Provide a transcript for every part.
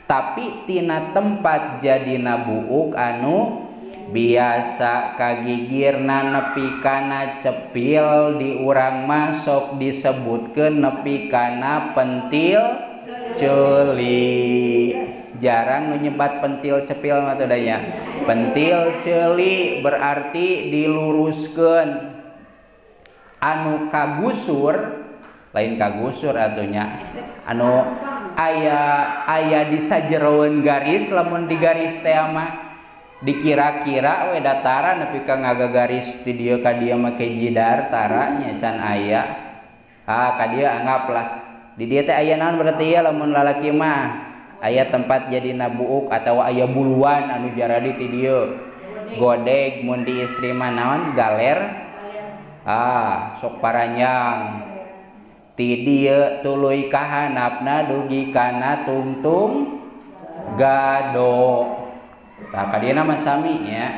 Tapi tina tempat jadina buuk anu biasa kagigirna nepi kana cepil di urang mah sok disebutkeun nepi kana pentil ceuli. Jarang nu nyebat pentil cepil mah teh nya. Pentil ceuli berarti diluruskeun. Anu kagusur lain kagusur atunya. Anu aya di sajeroeun garis lamun di garis teh mah dikira-kira we datara nepi ka ngagagaris ti dieu ka dieu make jidar tara nya can aya. Ah ka dieu anggaplah di dieu teh aya naon berarti ya lamun lalaki mah aya tempat jadina buuk atawa aya buluan anu jaradi ti dieu. Godeg mun di istri mah naon galer. Ah sok paranjang ti dieu tuluy ka handapna dugi kana tungtung gado. Tah ka dieu mah sami nya.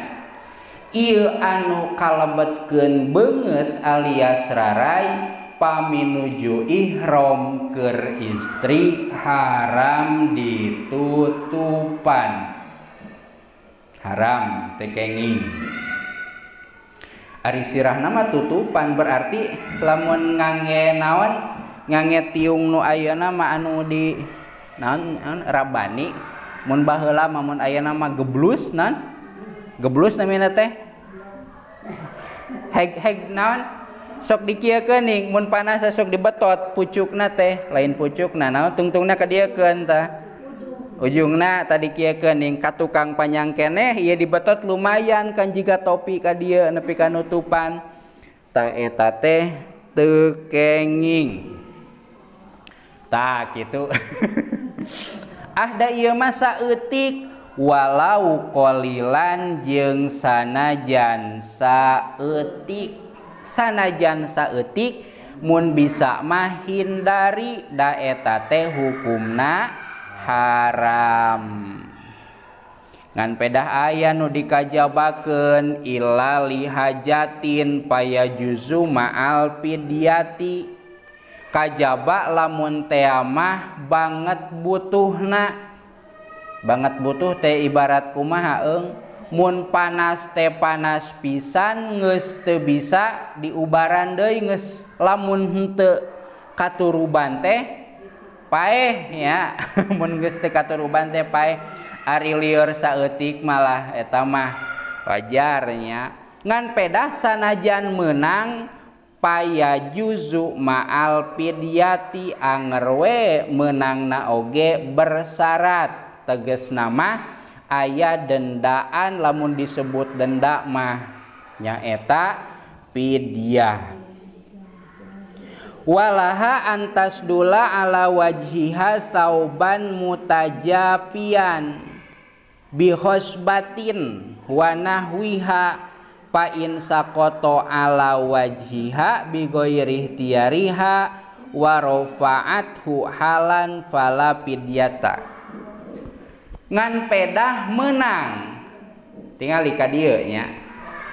Ieu anu kalebetkeun beungeut alias rarai paminuju ihram keur istri haram ditutupan. Haram teu kenging. Ari sirahna mah tutupan berarti lamun ngangge naon ngangge tiung nu ayeuna mah anu di naon rabani mun baheula mah mun ayeuna mah geblus naon geblus namina teh heg naon sok dikieukeun ning mun panas sok dibetot pucukna teh lain pucukna naon tungtungna kadieukeun tah ujungna tadi kieukeun ning ka tukang panjang keneh ieu dibetot lumayan kan jiga topi ka dieu nepi ka nutupan tah eta teh teu kenging tah kitu. Ah da ieu mah saeutik walau qalilan jeung sanajan saeutik sanajan saeutik mun bisa mah hindari da eta teh hukumna haram. Ngan pedah aya nu dikajabakeun illa lihajatin payajuzu ma'al fidyati. Kajaba lamun tea mah banget butuhna. Banget butuh teh ibarat kumaha eung mun panas teh panas pisan geus teu bisa diubaran deui geus lamun henteu katuruban teh paeh nya. Mun geus teu katuruban teh paeh ari lieur saeutik malah eta mah wajar nya. Ngan pedah sanajan meunang payajuzu ma'al fidyati anger we meunangna oge bersyarat. Tegasna mah aya dendaan lamun disebut denda mah nyaeta fidyah. Walaha antasdula ala wajhiha sauban mutajafian bihosbatin wa nahwiha fa in saqata ala wajhiha bi ghairi ikhtiyariha wa rafa'athu halan fala fidyata. Ngan pedah menang tingali ka dieu nya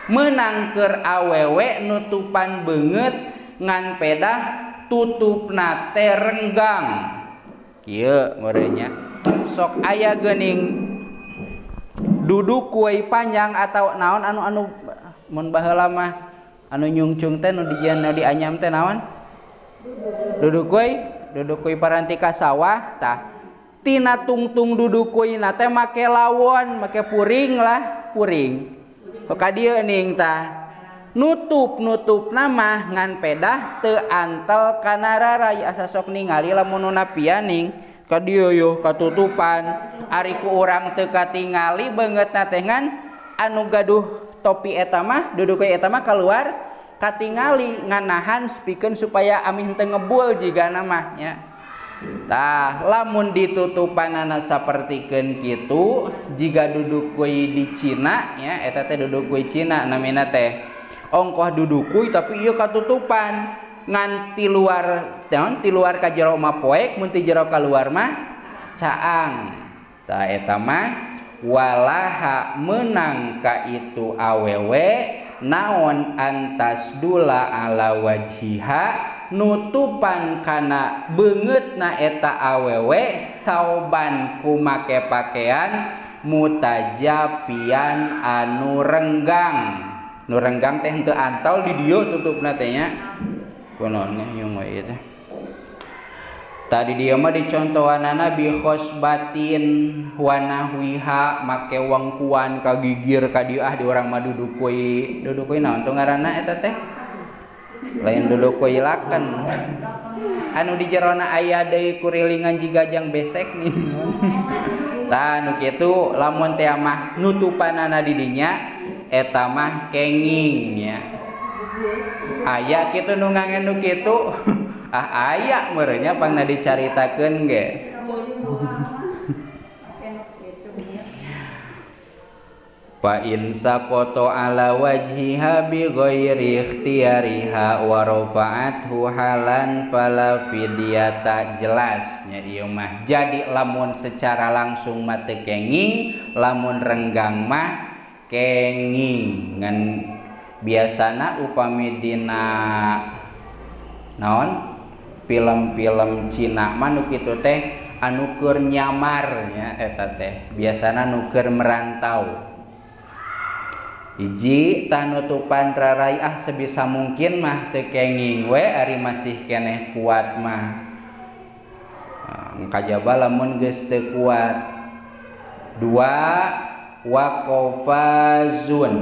menang keur awewe nutupan beungeut ngan pedah tutupna teh renggang kieu meureun nya sok aya geuning duduk kuai panjang atau naon anu anu mun baheula mah anu nyungcung teh nu dijieun nu dianyam teh naon duduk kuai paranti ka sawah tah tina tungtung duduk kuina teh make lawon make puring lah puring ka dieu ning tah nutup-nutupna mah ngan pedah teu antel kana rarai asa sok ningali lamun nu napian ning ka dieu yo katutupan ari ku urang teu katingali beungeutna teh ngan anu gaduh topi eta mah duduk eta mah keluar katingali ngan nahan spikeun supaya amih teu ngebul jigana mah nya. Tah lamun ditutupanana sapertikeun kitu jiga duduk kuy di Cina nya eta teh duduk kuy Cina namina teh ongkoh duduk kuy tapi ieu katutupan ngan ti luar naon ti luar ka jero mah poek mun ti jero kaluar mah caang. Tah eta mah walaha menang ka itu awewe naon antasdula ala wajhiha Nutupan kana beungeutna eta awewe sauban ku make pakaian mutajapian anu renggang. Nu renggang teh henteu antal di dieu tutupna teh nya. Kunaon nya we ieu teh. Tadi dia mah dicontohanana bi khosbatin wa nahwiha make wangkuan ka gigir ka dieu ah di urang mah dudukui. Dudukui naon tuh ngaranna eta teh? Lain dudukui laken. Anu di jerona aya deui kurilingan jiga jang besek nih. Tah nu kitu lamun teh mah nutupanana di dinya eta mah kenging nya. Aya kitu nu ngangen nu kitu. Ah aya meureunnya pangna dicaritakeun ge. Fa in saqata ala wajhiha bi ghairi ikhtiyariha wa rafa'athu halan fala fidyata. Jelas nya ieu mah. Jadi lamun secara langsung mah teu kenging, lamun renggang mah kenging. Ngan biasana upami dina naon film-film Cina mah nu kitu teh anu keur nyamar nya eta teh biasana nu keur merantau. Hiji tah nutupan rarai ah sebisa mungkin mah teu kenging we ari masih keneh kuat mah. Kajaba lamun geus teu kuat. Dua waqafazun.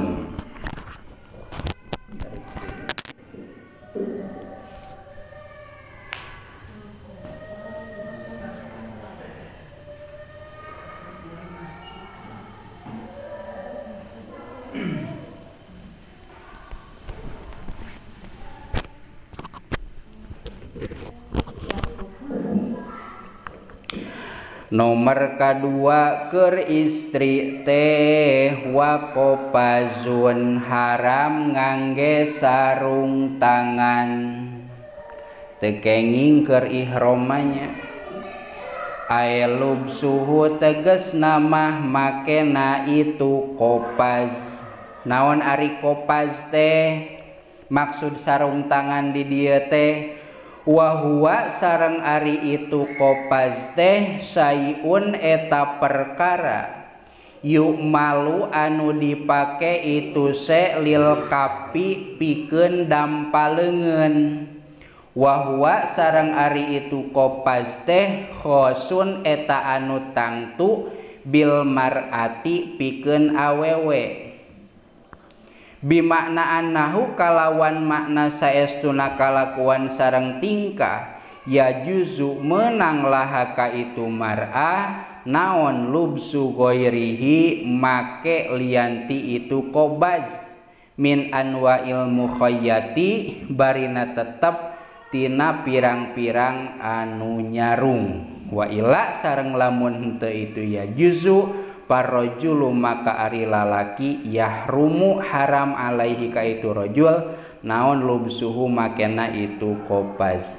Nomor kadua keur istri teh waqafazun haram ngangge sarung tangan. Teu kenging keur ihramanya. Aelub suhu tegesna mah makena itu kopaz. Naon ari kopaz teh? Maksud sarung tangan di dieu teh wa huwa sareng ari itu kopaz teh sayun eta perkara yuk malu anu dipake itu se lil kapi pikeun dampaleungeun. Wa huwa sareng ari itu kopaz teh khosun eta anu tangtu bil mar'ati pikeun awewe. Bimakna annahu kalawan makna saestuna kalakuan sareng tingkah ya juzu menang laha ka itu mar'ah naon lubsu ghairihi make lianti itu kobaz min anwa'il mukhayyati barina tetep tina pirang-pirang anu nyarung. Wa ila sareng lamun henteu itu ya juzu parrajulu maka ari lalaki yahrumu haram alaihi ka itu rajul naon lubsuhu makena itu kopaz.